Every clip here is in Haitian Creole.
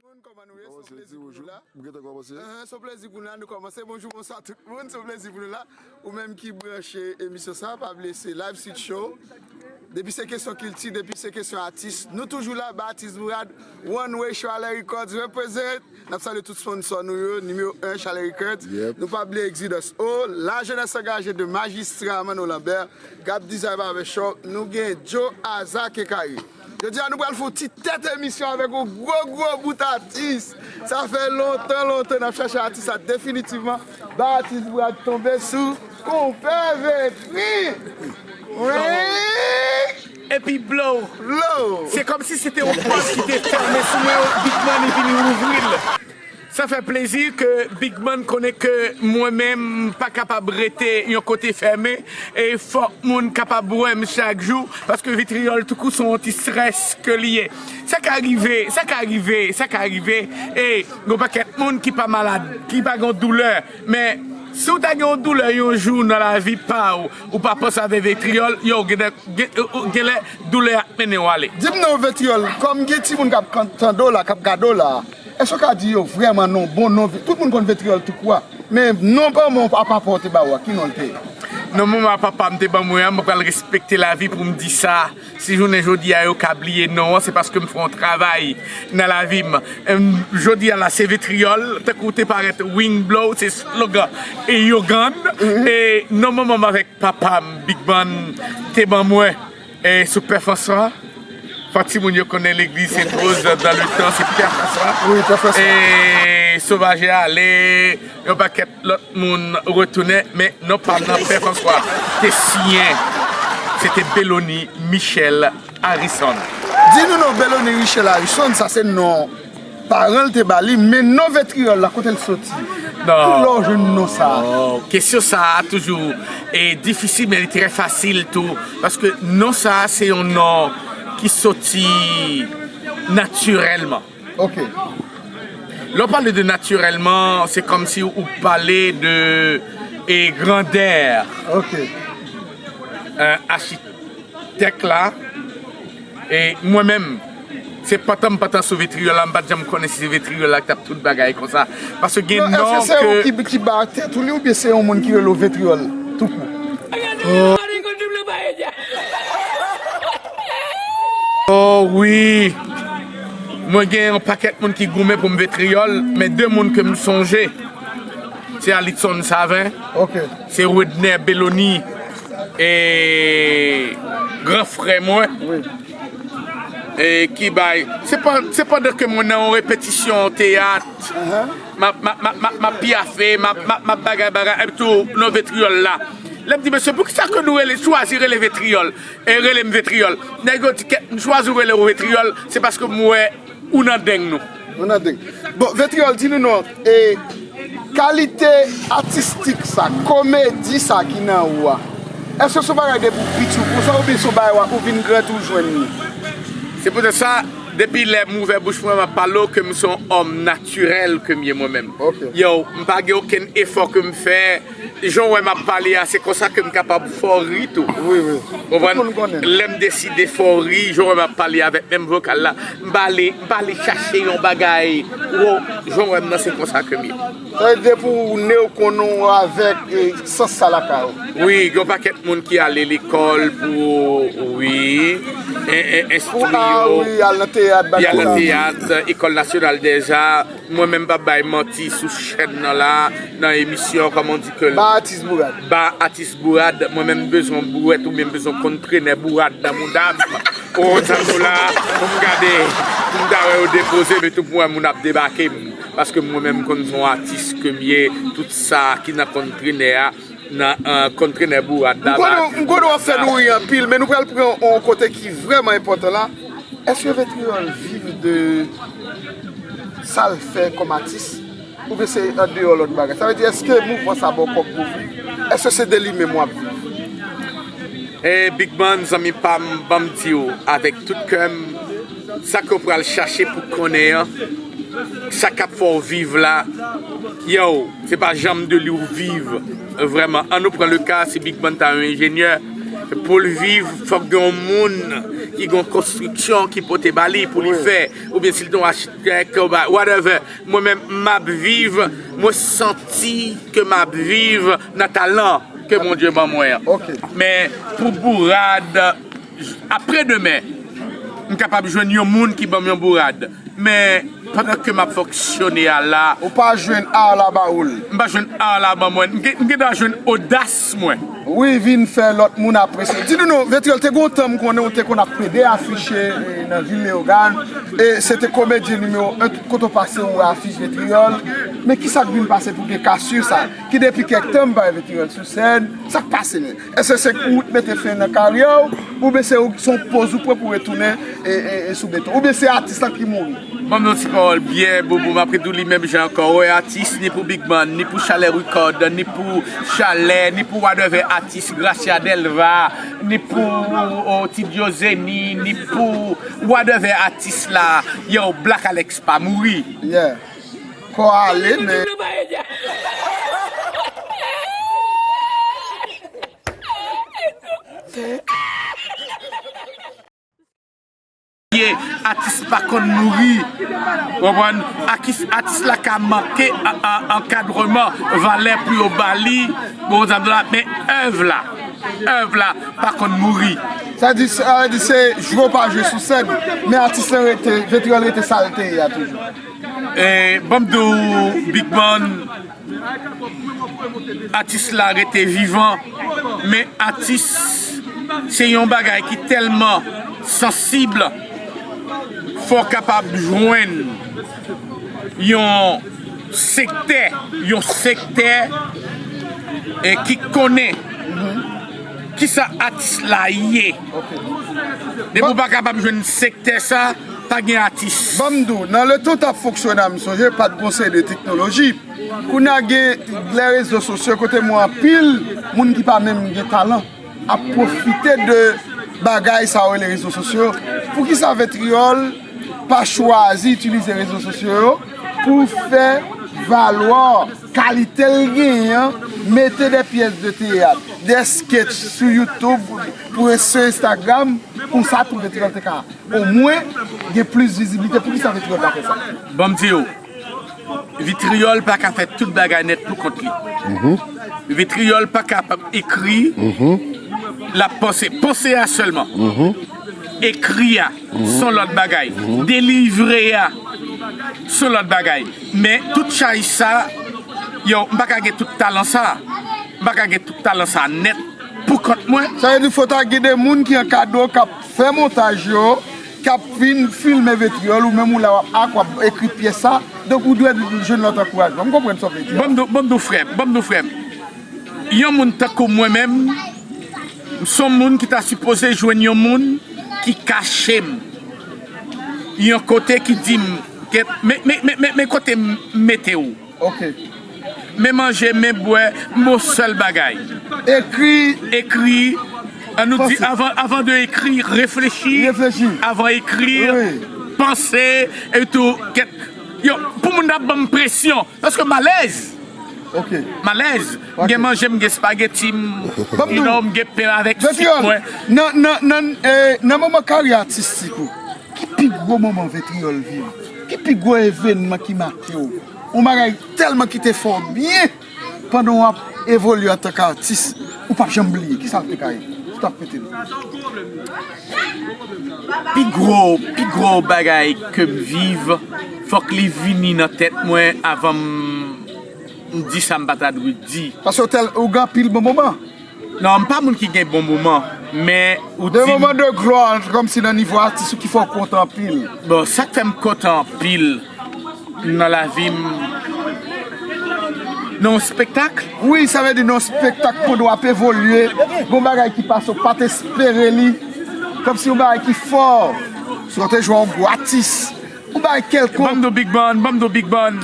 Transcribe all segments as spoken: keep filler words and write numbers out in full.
Kòman nou ye? Se yon plezi pou nou la. M gentan kòmanse. Ahan, se yon plezi pou nou la. Nou kòmanse. Bonjou, bonswa tout moun. Se yon plezi pou nou la. Ou menm ki branche emisyon sa, pa bliye se Live Street Show. Depi se kesyon kilti, depi se kesyon atis, nou toujou la, ba atis bourad, One Way Chalè Records represent. N ap salye tout sponsò nou yo, nimewo en Chalè Records. Yep. Nou pa bliye Exodus O, La Jeunesse Engagée de Majistra Manno Lambert, Gap Design Barbershop, nou gen Joe Aza Kekari. Jodi a nou pral fè yon ti tèt emisyon avèk yon gwo gwo bout atis. Sa fè lontan lontan n ap chache atis la definitivman. Ba atis bourad tonbe sou Konpè Vetri. Wi. Epi blow. Blow. Se kòmsi se te yon pòt ki te fèmen sou mwen, Big Man vini ouvri l. Sa fè plezi ke Big Man konnen ke mwen menm m pa kapab rete yon kote fèmen e fòk moun kapab wè m chak jou paske Vitriyòl toukou se yon ti strès ke li ye. Sa ka rive, sa ka rive, sa ka rive e yon pakèt moun ki pa malad, ki pa gen doulè. Men si w ta gen yon doulè yon jou nan lavi pa w, ou pa panse avè Vitriyòl, yo, gen, gen, genlè doulè a ap mennen w ale. Di m non, Vitriyòl, kòm gen timoun k ap kan- tande w la, k ap gade w la, èske w ka di yo vrèman non, bon non, tout moun konn Vitriyòl toukou a, men non pa mwen a papa w te ba ou a, ki non l te ye? Non, manman a papa m te ban mwen an, mwen pral respekte lavi pou m di sa. Si jounen jodi a yo ka bliye non an, se paske m fè yon travay nan lavi m. Em, jodi a la, se Vitriyòl, tankou te parèt Wing Blow, se slogan e Yogann. E non manman m avèk papa m, Big Man, te ban mwen. E sou Pè Franswa, fò timoun yo konnen legliz Sent Woz dan letan, se Pè Franswa. Wi, Pè Franswa. E Sovaje ale, yon pakèt lòt moun retounen, men non pa m nan Pè Franswa te siyen, se te Belony Michel Harrison. Di nou non, Belony Michel Harrison, sa se non paran l te ba li, men non Vitriyòl la, kote l soti? Non. Ki lè w jwenn non sa a? Oh, kesyon sa a toujou e difisil, men li trè fasil tou, paske non sa a se yon non ki soti natirèlman. Ok. Lè w pale de natirèlman, se kòmsi ou pale de e grandè. Ok. E, achitèk la, e mwen menm, se pantan m pantan sou Vitriyòl la, m pa t janm konnen si se Vitriyòl la ki t ap tout bagay konsa. Paske gen non, èske se ou ki, ki ba tèt ou li, oubyen se yon moun ki rele w Vitriyòl toukou? Oh wi. Mwen gen yon pakèt moun ki goumen pou m Vitriyòl, men de moun ke m sonje, se Alitson Savin, ok, se Wedner Belony, e gran frè mwen, wi, e ki bay, se pa, se pandan ke mwen nan yon repetisyon teyat, m ap, m ap, m ap, m ap, m ap pyafe, m ap, m ap, m ap bagay, bagay, epi tou non Vitriyòl la. Lè m di, mesye, poukisa ke nou rele, chwazi rele Vitriyòl? E rele m Vitriyòl. Nèg yo di, kèt, m chwazi w rele w Vitriyòl, se paske m wè ou nan deng nou. Ou nan deng. Bon, Vitriyòl, di nou non, e kalite atistik sa, komedi sa ki nan ou a, èske se yon bagay depi w piti w konsa, oubyen se yon bagay ou vin grandi w jwenn li? Se poutèt sa, depi lè m ouvè bouch mwen, m ap pale w ke m se yon òm natirèl ke m ye mwen menm. Ok. Yo, m pa gen okenn efò ke m fè. Jan w wè m ap pale a, se konsa ke m kapab fè w ri tou. Wi, wi. Konprann? Tout moun konnen. Lè m deside fè w ri, jan w wè m ap pale avèk menm vokal la, m pa ale, m pa ale chache yon bagay. Wo, jan w wè m nan, se konsa ke m ye. Sa vle di depi w ne w konnen w avèk, e, sans sa lakay ou. Wi, gen yon pakèt moun ki ale lekòl pou, wi, en, en, enstwi yo. Pou, a, wi, al nan teyat, bagay sa. Y al nan teyat, École Nationale des Arts. Mwen menm, m p ap bay manti sou chèn nan la, nan emisyon, kòman di ke l. Ba atis bourad. Ba atis bourad, mwen menm m bezwen bourèt oubyen m bezwen konn trenè bourad nan mouda m. Ou konn sa m di w la, pou m gade, pou m ta wè yo depoze, men tou pou wè moun ap debake m. Paske mwen menm m konn se yon atis ke m ye, tout sa ki nan konn trenè a, nan, e, konn trenè bourad la. M konnen, m konnen w ap fè nou ri anpil, men nou pral pran yon kote ki vrèman enpòtan la. Èske Vitriyòl viv de sa l fè kòm atis? Oubyen se andeyò lòt bagay? Sa vle di, èske mouvman sa ba w kòb pou viv? Èske se de li menm w ap viv? E Big Man, zanmi pa m, ban m di w avèk tout kè m, sa ke w pral chache pou konnen an, sa k ap fè w viv la, yo, se pa janm de li w viv, vrèman. An nou pran le ka, si Big Man ta yon enjenyè, pou l viv, fòk gen yon moun ki gen yon konstriksyon ki pote ba li pou li fè, oubyen si l te yon achitèk, whatever. Mwen menm, m ap viv, mwen santi ke m ap viv nan talan ke Bondye ban mwen an. Men pou bourad, apre demen, m kapab jwenn yon moun ki ban m yon bourad. Men pandan ke m ap fonksyone a la, Ou pa jwenn ar la ba ou l. M pa jwenn ar la ban mwen. M gen, m gen dwa jwenn odas mwen. Wi, vin fè lòt moun apresye. Di nou non, Vetriyòl, te gon tan m konnen ou te konn ap plede afiche e, nan vil Leyogàn. E se te komedyen nimewo en, tout kote w pase ou wè afich Vetriyòl. Men ki sa k vin pase pou gen kasir sa? Ki depi kèk tan m pa wè Vetriyòl sou sèn. Sa k pase menm? Èske se kou w t mete fen nan karyè w, oubyen se ou, se yon poz ou pran pou retounen e, e, e sou beton? Oubyen se atis la ki mouri? Ban m yon ti pawòl byen, Boubou, m ap redi w li menm jan ankò. Wè atis, ni pou Big Man, ni pou Chalè Record, ni pou Chalè, ni pou whatever atis, Gracia Delva, ni pou, oh, Ti Diozeni, ni pou whatever atis la. Yo, Black Alex pa mouri. Yeah. Kò ale, men Ye, atis pa konn mouri. Konprann? Akis-, atis la ka manke an, an, ankadreman, valè pou yo ba li. Bon, sa vle di, men èv la, èv la pa konn mouri. Sa di, sa di se jwe w pa jwe sou sèn, men atis la rete, Vetriyòl rete sa l te ye a toujou. E, ban m di w, Big Man, atis la rete vivan, men atis se yon bagay ki tèlman sansib, fò w kapab jwenn yon sektè, yon sektè, e, ki konnen kisa atis la ye. Depi w pa kapab jwenn sektè sa, pa gen atis. Ban m di w, nan letan w t ap fonksyone a, m sonje, pa t gon seri de teknoloji. Kounye a gen lè rezo sosyo kote mwen anpil moun ki pa menm gen talan ap pwofite de bagay sa yo rele rezo sosyo. Poukisa Vetriyòl pa chwazi itilize rezo sosyo yo pou fè valwa kalite l genyen an, mete de pyès de teyat, de sketch sou YouTube, pou, sou Instagram, konsa tou Vetriyòl te ka omwen gen plis viziblite? Poukisa Vetriyòl pa fè sa? Ban m di w, Vitriyòl pa ka fè tout bagay nèt pou kont li. Vitriyòl pa kapab ekri, l ap panse. Panse a sèlman. Ekri a, s on lòt bagay. Delivre a, s on lòt bagay. Men tout chay sa, yo, m pa ka gen tout talan sa. M pa ka gen tout talan sa nèt pou kont mwen. Sa vle di fò ta gen de moun ki ankadre w, k ap fè montaj yo, k ap vin filme Vetriyòl, ou menm ou la w ap ak, w ap ekri pyès sa. Donk ou dwe jwenn lòt ankourajman. M konprann sa w vle di a. Ban m di w, ban m di w, frè m, ban m di w, frè m. Yon moun tankou mwen menm, m s on moun ki ta sipoze jwenn yon moun ki kache m. Yon kote ki di m, ke, men, men, men, men, men kote m mete w. Ok. Men manje, men bwè, m yon sèl bagay. Ekri. Ekri. An nou di, panse. Avan, avan de ekri, reflechi. Reflechi. Avan ekri, wi, panse, e tou, kèt. Yo, pou moun ap ban m presyon, paske m alèz. Ok. M alèz. M gen manje, m gen espageti, m, you know, m gen pen avèk sik mwen. Nan, nan, nan, eh, nan moman karyè atistik ou, ki pi gwo moman Vetriyòl viv? Ki pi gwo evènman ki make w? Yon bagay tèlman ki te fè w byen pandan w ap evolye antanke atis, ou p ap janm bliye. Kisa l te ka ye? Ou t ap pete l. Pi gwo, pi gwo bagay ke m viv, fòk li vini nan tèt mwen avan m, m di sa m pa ta dwe di. Paske w tèl, ou gen anpil bon moman. Non, m pa moun ki gen bon moman, men ou di m. De moman de glwa, kòmsi nan nivo atis ou ki fè w kontan anpil. Bon, sa k fè m kontan anpil nan lavi m, nan yon spektak? Wi, sa vle di nan yon spektak pandan w ap evolye, gon bagay ki pase w pa t espere li, kòmsi yon bagay ki fò, si w te jwe yon gwo atis, yon bagay kèlkonk. Ban m di w Big Man, ban m di w Big Man.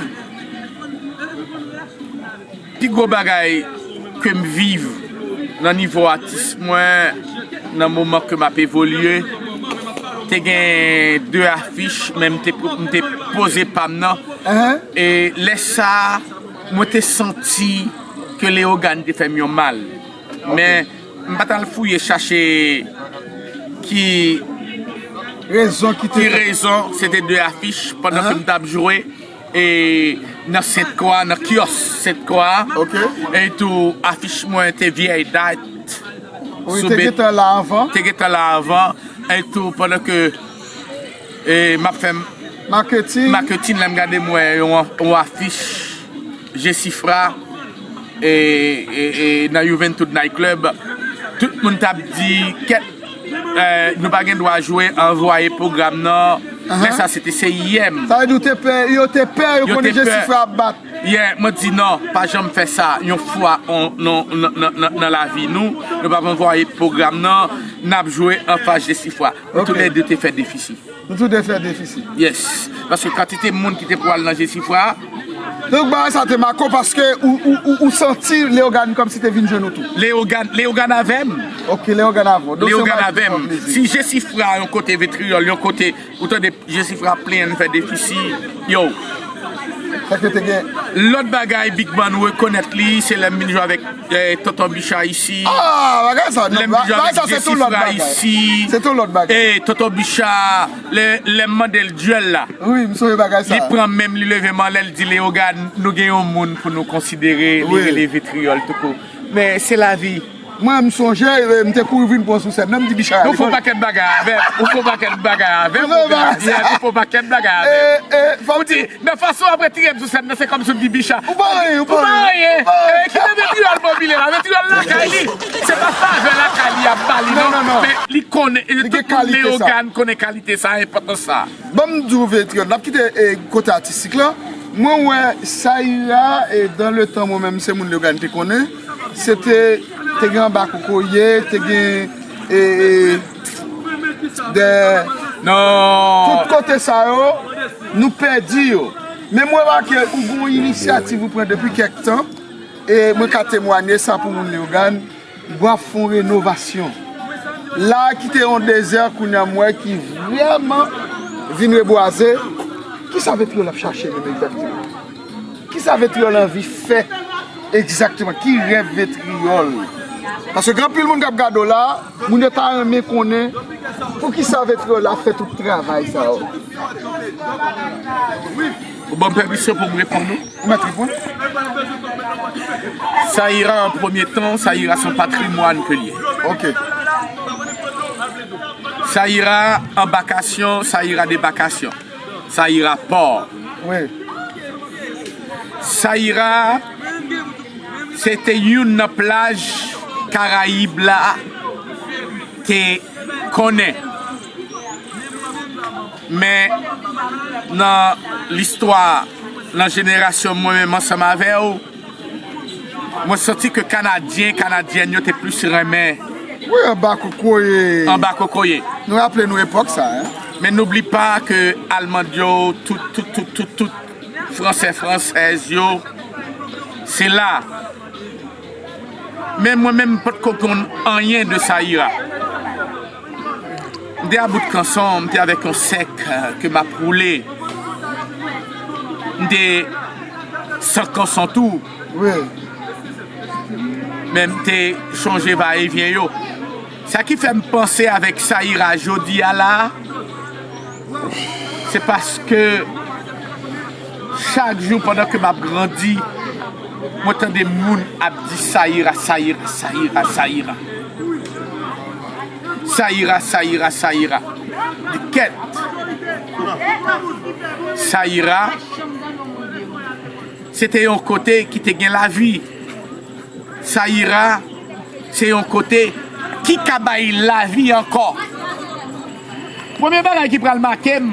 Pi gwo bagay ke m viv nan nivo atis mwen, nan moman ke m ap evolye, te gen de afich, men m te, m te poze pa m nan. E lè sa a, mwen te santi ke Leyogàn te fè m yon mal. Men, m pa t al fouye chache ki Rezon ki te Ki fè rezon, se te de afich pandan ke Ahan. M t ap jwe e nan Sent Kwa, nan kyòs Sent Kwa. Ok. E tou afich mwen te vyèy dat. Wi, sou te bet- gentan la anvan. Te gentan la anvan. E tou pandan ke e, m ap fè m- Maketin. Maketin, lè m gade m wè yon, yon afich Jesifra e, e, e, nan Juventud Night Club. Tout moun t ap di kèt, e, nou pa gen dwa jwe, anvwaye pwogram nan. Ahan. Lè sa se te C I M. Sa vle di w te pè, yo te pè, yo Yo konnen te pè. Jesifra ap bat. Yeah, mwen di non, pa janm fè sa yon fwa on- non, nan, nan, nan, nan lavi nou. Nou p ap anvwaye pwogram nan, n ap jwe anfas Jesifra. Nou Ok. Toulède te fè defisi. Nou tou de fè defisi. Yes. Paske kantite moun ki te pral nan Jesifra. Donk bagay sa te make w paske ou, ou, ou, ou santi Leogane kòmsi te vin jwenn ou tou. Leogane, Leogane avè m. Ok, Leogane avè w. Donk se Leogane yon bagay ki avè fè w m. Plezi. Si Jesifra yon kote, Vetriyòl yon kote, ou tande Jesifra plenyen fè defisi. Yo. Sa ke te gen. Lòt bagay, Big Man rekonèt li, se lè m vin jwe avèk, eh, Tonton Bicha isi. Ah, bagay sa, non, Lè m vin jwe bagay avèk sa, se tou lòt Jesifra bagay. Isi. Se tou lòt bagay. Eh, Tonton Bicha, lè, lè m mande l dyèl la. Wi, m sonje bagay sa. Li pran men m, li leve m anlè, l di, Leogane, nou gen yon moun pou nou konsidere, li Wi. Rele Vetriyòl toukou. Men se lavi. Mwen, m sonje, e, m te kouri vin pran sou sèn nan, m di Bicha. Ou fè yon pakèt bagay avè m. Ou fè yon pakèt bagay avè m. Ou fè yon bagay. Yeah, ou fè yon pakèt bagay avè m. E, e, fò m di, nan fason w ap retire m sou sèn nan, se kòmsi w di Bicha. Ou pa anyen, ou pa anyen. Ou pa anyen. Ou pa anyen. E, kite Vetriyòl mobile la. Vetriyòl lakay li. Se pa favè lakay li ap ba li, non, non, non. Men li konnen, e, tout moun Leogane konnen kalite sa, enpòtans sa. Ban m di w, Vetriyòl, n ap kite, e, kote atistik la. Mwen wè Sayira, e, dan le tan mwen menm se moun Leogane te konnen, se te, te gen anba kokoye, te gen, e, e, de Non. Tout kote sa yo, nou pèdi yo. Men mwen remake ou gen yon inisyativ ou pran depi kèk tan, e mwen ka temwanye sa pou moun Leogane, w ap fè yon renovasyon. La a ki te yon dezè, kounye a m wè ki vrèman vin rebwaze. Kisa Vetriyòl ap chache menm egzakteman? Kisa Vetriyòl anvi fè egzakteman? Ki rèv Vetriyòl? Paske gen anpil moun k ap gade w la, moun yo ta renmen konnen poukisa Vetriyòl ap fè tout travay sa yo. Ou ban m pèmisyon pou m reponn ou? Ou mèt reponn. Sayira, an premye tan, Sayira se yon patrimwàn ke l ye. Ok. Sayira anbakasyon, Sayira debakasyon, Sayira pò. Wi. Sayira se te youn nan plaj Karayib la te konnen. Men nan listwa, nan jenerasyon mwen menm ansanm avè w, mwen santi ke Kanadyen, Kanadyèn yo te plis renmen Wi, anba kokoye. Anba kokoye. Nou raple nou epòk sa, en. Men noubli pa ke Almann yo, tout, tout, tout, tout, tout, Fransè, Fransèz yo, se la. Men mwen menm, m potko konn anyen de Sayira. M te a bout kanson, m te avèk yon sèk, eh, ke m ap woule. M te san kanson tou. Wi. Men m te chonje va e vyen yo. Sa ki fè m panse avèk Sayira jodi a la, se paske chak jou pandan ke m ap grandi, mwen tande moun ap di Sayira, Sayira, Sayira, Sayira. Sayira, Sayira, Sayira. Di kèt. Sayira, se te yon kote ki te gen lavi. Sayira, se yon kote ki ka bay lavi ankò. Premye bagay ki pral make m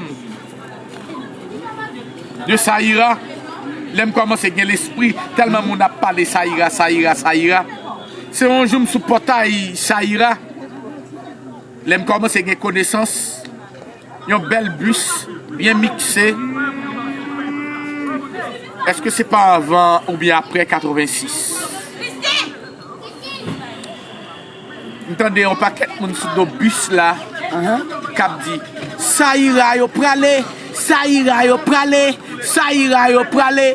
de Sayira, lè m kòmanse gen lespri, tèlman moun ap pale Sayira, Sayira, Sayira. Se yon jou m sou pòtay Sayira, lè m kòmanse gen konesans, yon bèl bis, byen mikse. Èske se pa anvan oubyen apre katrevensis? M tande yon pakèt moun sou do bis la k ap di, Sayira yo prale, Sayira yo prale, Sayira yo prale.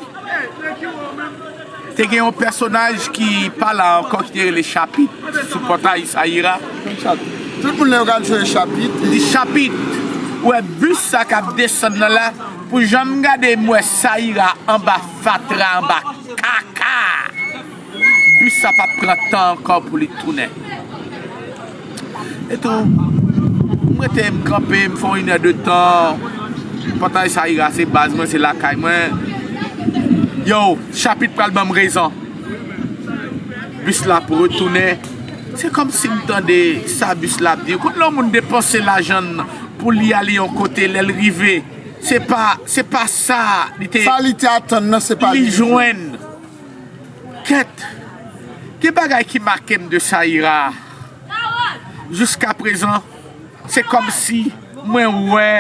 Te gen yon pèsonaj ki pa la ankò ki te rele Chapit sou pòtay Sayira. Tout moun lè yo gade se Chapit. Li di Chapit. Wè bis sa k ap desann nan la, pou jan m gade m wè Saïra anba fatra, anba kaka. Bis sa p ap pran tan ankò pou li tounen. Etou, m rete, m kanpe, m fè yon inè de tan. Pòtay Saïra se baz mwen, se lakay mwen. Yo, Chapit pral ban m rezon. Bis la ap retounen. Se kòmsi m tande sa bis la ap di. Ou konn lè yon moun depanse lajan l pou li ale yon kote, lè l rive, se pa, se pa sa li te, sa li te atann nan, se pa li li jwenn. Kèt, gen bagay ki make m de Saïra. Jiskaprezan, se kòmsi mwen wè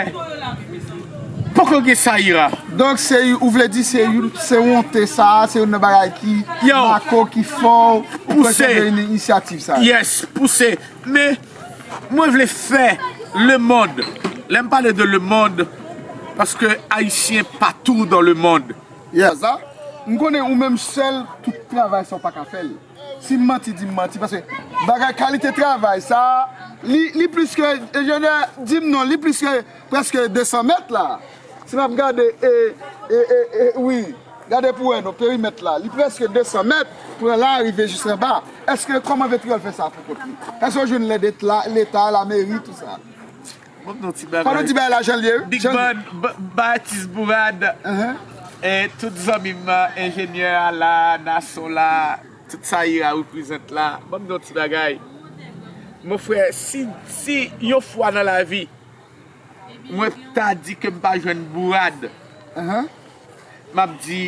poko gen Saïra. Donk, se, ou vle di se youn, se wonte sa a, se youn nan bagay ki make w, ki fè w, ou pran inisyativ sa a. Yes, pouse. Men, mwen vle fè lemonn, lè m pale de lemonn, paske Ayisyen patou dans le monde. Yes. M konnen ou menm sèl, tout travay sa w pa ka fè l. Si m manti, di m manti, paske bagay kalite travay sa, li, li plis ke, enjenyè, di m non, li plis ke prèske de san mèt la. Si n ap gade, e, e, e, e, wi, gade pou wè non, perimèt la, li prèske de san mèt, pran la, rive jis anba. Èske, kòman Vetriyòl fè sa pou kont li? Èske w jwenn lèd Leta, Leta, lameri, tout sa? Ban m di yon ti bagay. Fò nou di bagay la jan l ye, wi. Big Ban, ba, ba atis bourad, e, tout zanmi m, enjenyè a la, Nason la, tout Saïra reprezant la. Ban m di yon ti bagay. Mon frè, si, si yon fwa nan lavi, mwen ta di ke m pa jwenn bourad, m ap di,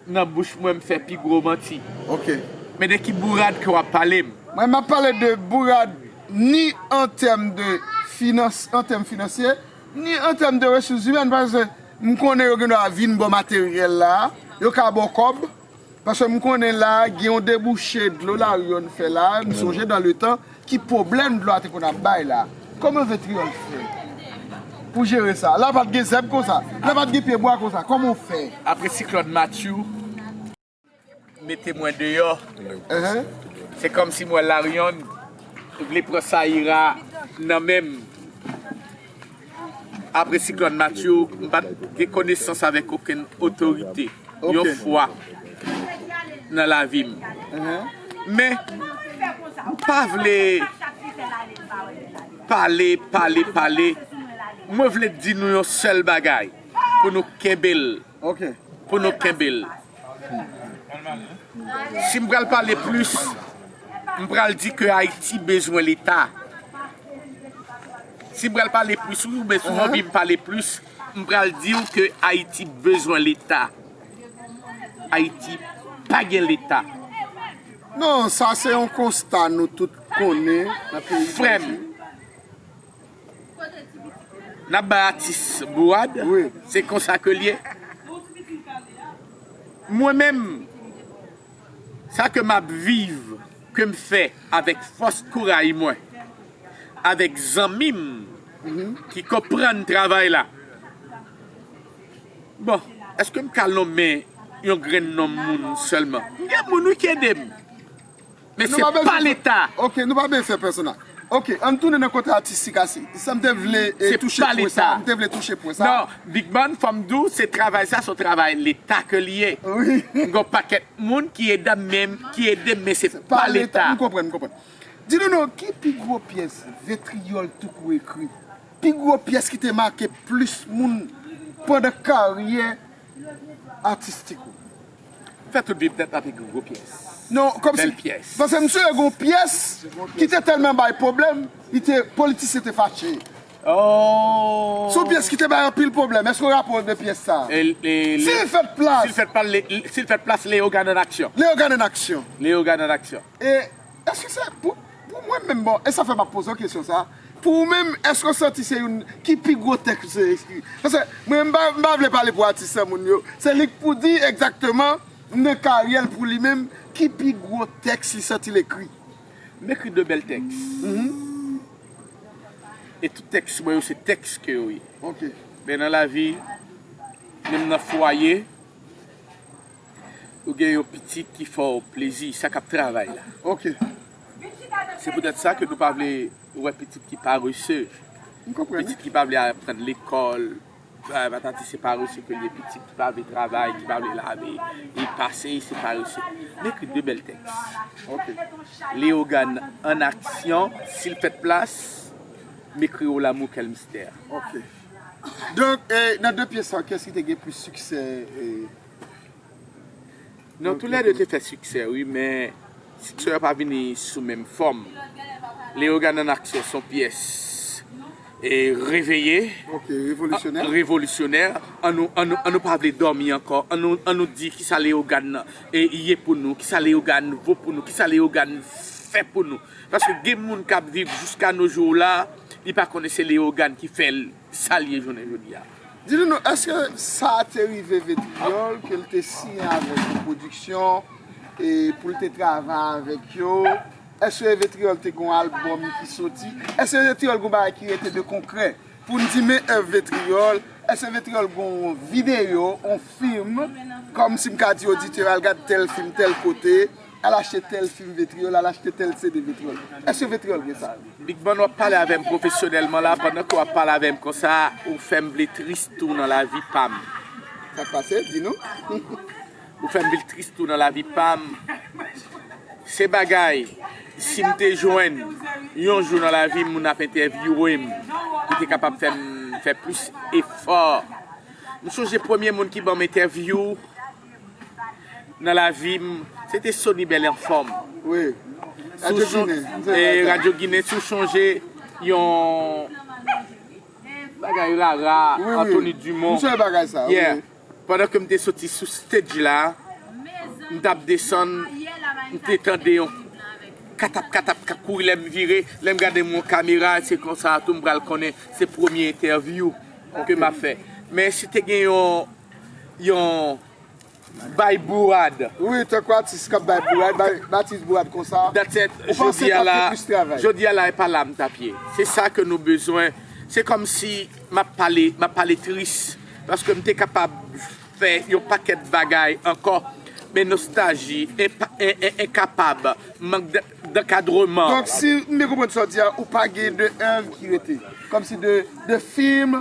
nan bouch mwen, m fè pi gwo manti. Ok. Men de ki bourad ke w ap pale m? Mwen, m ap pale de bourad ni an tèm de finans, an tèm finansye, ni an tèm de resous imèn, paske m konnen yo gen dwa vin ba w materyèl la, yo ka ba w kòb, paske m konnen la, gen yon debouche dlo lari yo n fè la, m sonje dans le temps, ki pwoblèm dlo a te konn ap bay la? Kòman Vetriyòl fè pou jere sa? La pa t gen zèb konsa. La pa t gen pyebwa konsa. Kòman w fè? Apre siklòn Matthew mete mwen deyò, se kòmsi m wè Larionn vle pran Saïra nan men m. Apre siklòn Matthew, m pa t gen konesans avèk okenn otorite yon fwa nan lavi m. Men, m pa vle pale, pale, pale. Mwen vle di nou yon sèl bagay pou nou kenbe l. Pou nou kenbe l. Si m pral pale plis, m pral di ke Ayiti bezwen Leta. Si m pral pale plis, wi, oubyen si w anvi m pale plis, m pral di w ke Ayiti bezwen Leta. Ayiti pa gen Leta. Non, sa se yon konsta nou tout konnen nan peyi Dayiti. Frè m, n ap bay atis bourad, se konsa ke l ye. Mwen menm, sa ke m ap viv, ke m fè avèk fòs kouray mwen, avèk zanmi m ki konprann travay la. Bon, èske m ka lonmen yon grenn nonm moun sèlman? M gen moun, wi, ki ede m. Men se pa Leta. Ok, nou pa bezwen fè pèsonaj. Ok, ann tounen nan kote atistik a, si sa m te vle, e, touche pwen sa, m te vle touche pwen sa. Non, Big Ban, fò m di w, se travay sa, se yon travay Leta ke l ye. Wi. M gen yon pakèt moun ki ede m, men, ki ede m, men se pa Leta. M konprann, m konprann. Di nou non, ki pi gwo pyès Vetriyòl Toukou ekri? Pi gwo pyès ki te make plis moun pandan karyè atistik ou? Fè tout vi m tèt la pi gwo pyès. Non, kòmsi, bèl pyès. Paske m sonje gon pyès ki te tèlman bay pwoblèm, li te, politisyen te fache. Oh. Se yon pyès ki te bay anpil pwoblèm. Èske w raple w de pyès sa? E, e, si l fèt plas, si l fèt plas, si l fèt plas, Leyogàn an aksyon. Leyogàn an aksyon. Leyogàn an aksyon. E èske se pou, pou mwen menm, bon, e sa fè m ap poze w kesyon sa, pou ou menm, èske w santi se youn ki pi gwo tèks ou te ekri? Paske mwen, m pa, m pa vle pale pou atis lan, moun yo. Se li k pou di egzakteman, nan karyè l pou li menm, ki pi gwo tèks li santi l ekri. M ekri de bèl tèks. Mhm. E tout tèks mwen yo, se tèks ke yo ye. Ok. Men nan lavi, menm nan fwaye, ou gen yon pitit ki fè w plezi, sa k ap travay la. Ok. Se poutèt sa ke nou pa vle wè pitit ki parese. M konprann. Pitit ki pa vle aprann lekòl, pa, patati, se parese ke l ye. Pitit ki pa vle travay, ki pa vle lave, li pase, se parese. M ekri de bèl tèks. Ok. Leyogàn an aksyon, S'il fait place, m ekri Au l'amour quel mystère. Ok. Donk, e, nan de pyès sa, kiyès ki te gen plis siksè? E, Non, tou lè de te fè siksè, wi, men siksè yo pa vini sou menm fòm. Leyogàn an aksyon se yon pyès e reveye, ok, revolisyonè. Revolisyonè. An nou, an nou, an nou pa vle dòmi ankò. An nou, an nou di kisa Leyogàn nan e ye pou nou, kisa Leyogàn vo pou nou, kisa Leyogàn fè pou nou. Paske gen moun k ap viv jiska nos jours la, li pa konnen se Leyogàn ki fè l sa l ye jounen jodi a. Di nou, èske sa te rive Vetriyòl, ke l te siyen avèk yon pwodiksyon, e pou l te travay avèk yo? Èske Vetriyòl te gen yon albòm ki soti? Èske Vetriyòl gen yon bagay ki rete de konkrè? Pou n di men èv Vetriyòl, èske Vetriyòl gen yon videyo, yon fim, kòm si m ka di oditè, al gad tèl fim tèl kote, al achte tèl fim Vetriyòl, al achte tèl C D Vetriyòl? Èske Vetriyòl gen sa? Big Man, w ap pale avè m pwofesyonèlman la, pandan ke w ap pale avè m konsa, ou fè m vle tris tou nan lavi pa m. Sa k pase? Di nou. Ou fè m vle tris tou nan lavi pa m. Se bagay, si m te jwenn yon jou nan lavi m, moun ap entèvyouwe m, ki te kapab fè m fè plis efò. M sonje premye moun ki ban m entèvyou nan lavi m, se te Sony Bèl Anfòm. Wi. Si w son- e, Radyo Ginen, si w sonje yon bagay rara, Anthony Dumont. M sonje bagay sa, wi. Pandan ke m te soti sou stage la, m t ap desann, m te tande yon katap katap k ap kouri, lè m vire, lè m gade m yon kamera, se konsa tou m pral konnen se premye entèvyou ke m ap fè. Men si te gen yon, yon bay bourad. Wi, tankou atis k ap bay bourad, bay, bay atis bourad konsa. That's it. Ou panse t ap gen plis travay? Jodi a la, e pa la m t ap ye. Se sa ke nou bezwen. Se kòmsi m ap pale, m ap pale tris. Paske m te kapab fè yon pakèt bagay ankò. Men nostalji, enpa- en- en- enkapab, mank d- d'ankadreman. Donk, si m byen konprann sa w di a, ou pa gen de èv ki rete? Kòmsi de, de fim,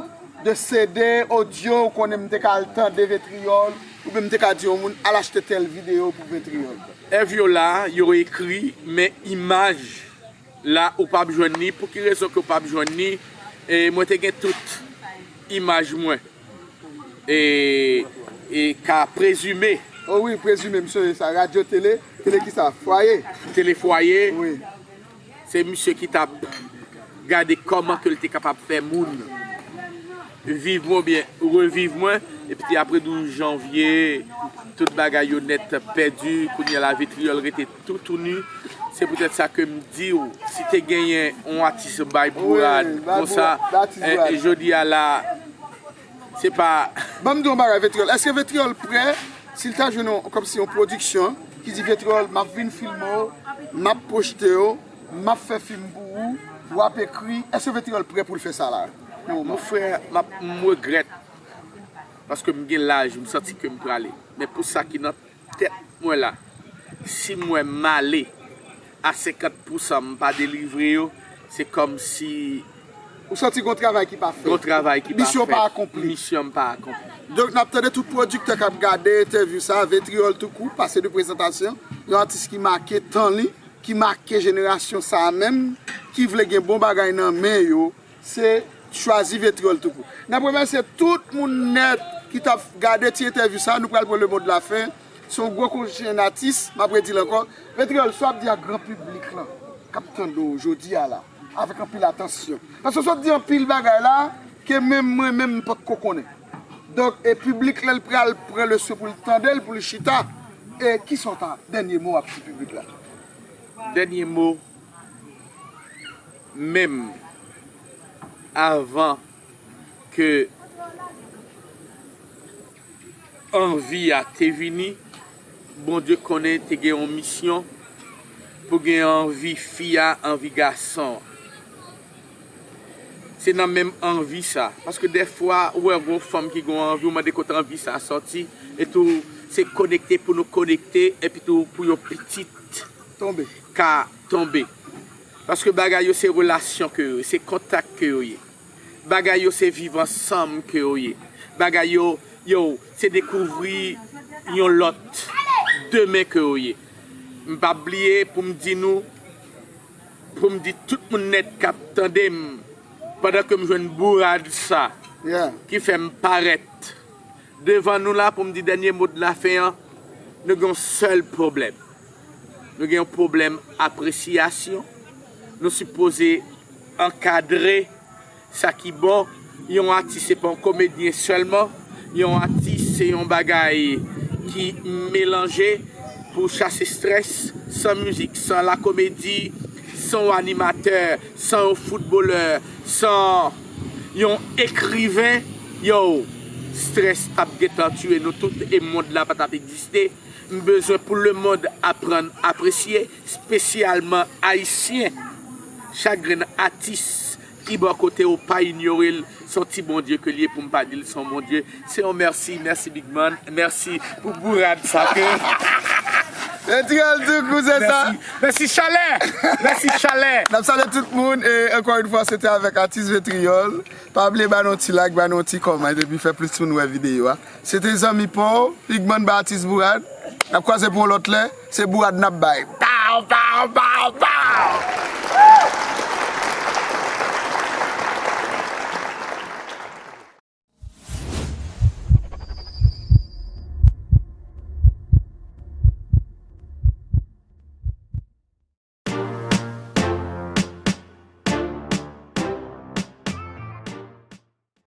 de C D, odyo, ou konnen m te ka al tande Vetriyòl, oubyen m te ka di yon moun, al achte tèl videyo pou Vetriyòl. Èv yo la, yo ekri, men imaj la, ou p ap jwenn li. Pou ki rezon ke w p ap jwenn li? E mwen te gen tout imaj mwen. E, e ka prezime. O wi, prezime, m sonje sa. Radyo, tele, tele kisa? Fwaye. Tele Fwaye. Wi. Se misye ki t ap gade kòman ke l te kapab fè moun viv mwen oubyen reviv mwen. Epi apre douz janvye, tout bagay yo nèt pèdi. Kounye a la, Vetriyòl rete toutouni. Se poutèt sa ke m di w, si te genyen yon atis bay bourad konsa, jodi a la, se pa. Ban m di w yon bagay, Vetriyòl. Èske Vetriyòl prè, si l ta jwenn yon, kòmsi yon pwodiksyon, ki di Vetriyòl, m ap vin filme w, m ap pwojte w, m ap fè fim pou ou, w ap ekri, èske Vetriyòl prè pou l fè sa la? Nan moman. Mon frè, m ap, m regrèt, paske m gen laj, m santi ke m prale. Men pou sa ki nan tèt mwen la, si m wè m ale a senkant pousan, m pa delivre yo, se kòmsi. Ou santi gon travay ki pa fèt. Gon travay ki pa fèt. Misyon pa akonpli. Misyon m pa akonpli. Donk, n ap tande tout pwodiktè k ap gade entèvyou sa a, Vetriyòl Toukou, pase de prezantasyon, yon atis ki make tan li, ki make jenerasyon sa a menm, ki vle gen bon bagay nan men yo, se chwazi Vetriyòl Toukou. N ap remèsye tout moun nèt ki t ap gade ti entèvyou sa a. Nou pral pran le mot de la fin. Se yon gwo konjisyen atis, m ap redi l ankò. Vetriyòl, sa w ap di ak gran piblik lan k ap tande w jodi a la, avèk anpil atansyon? Paske w sot di anpil bagay la ke menm mwen menm m potko konnen. Donk, e piblik, lè l pral pran lesyon pou l tande l, pou l chita, e kisa w ta, dènye mo w ap di piblik la? Dènye mo, menm avan ke anvi a te vini, Bondye konnen te gen yon misyon pou gen anvi fi a, anvi gason an. Se nan menm anvi sa. Paske dèfwa, ou wè yon fanm ki gen yon anvi, ou mande kote anvi sa sòti, etou se konekte pou nou konekte, epi tou pou yon pitit ka tonbe. Paske bagay yo se relasyon ke yo ye, se kontak ke yo ye. Bagay yo se viv ansanm ke yo ye. Bagay yo, yo, se dekouvri yon lòt demen ke yo ye. M p ap bliye pou m di nou, pou m di tout moun nèt k ap tande m, pandan ke m jwenn bourad sa ki fè m parèt devan nou la pou m di dènye mo de lafen an, nou gen yon sèl pwoblèm. Nou gen yon pwoblèm apresyasyon. Nou sipoze ankadre sa ki bon. Yon atis se pa yon komedyen sèlman. Yon atis se yon bagay ki melanje pou chase strès. San mizik, san lakomedi, san yon animatè, san yon foutbolè, san yon ekriven, yo, strès t ap gentan tiye nou tout e mond la pa t ap egziste. M bezwen pou lemonn aprann apresye, espesyalman ayisyen. Chak grenn atis ki bò kote w, pa inyore l. Se yon ti Bondye ke l ye, pou m pa di l se yon Bondye. Se yon mèsi, mèsi Big Man, mèsi pou bourad sa ke Retirel di kouzen sa. Mèsi chalè. Mèsi chalè. N ap salye tout moun e ankò yon fwa se te avèk atis Vetriyòl. Pa bliye ba nou ti like, ba nou ti kòmant epi fè plis moun wè videyo a. Se te zanmi pa w, Big Man bay atis bourad. N ap kwaze pou yon lòt lè. Se bourad n ap bay. Pow, pow, pow, pow!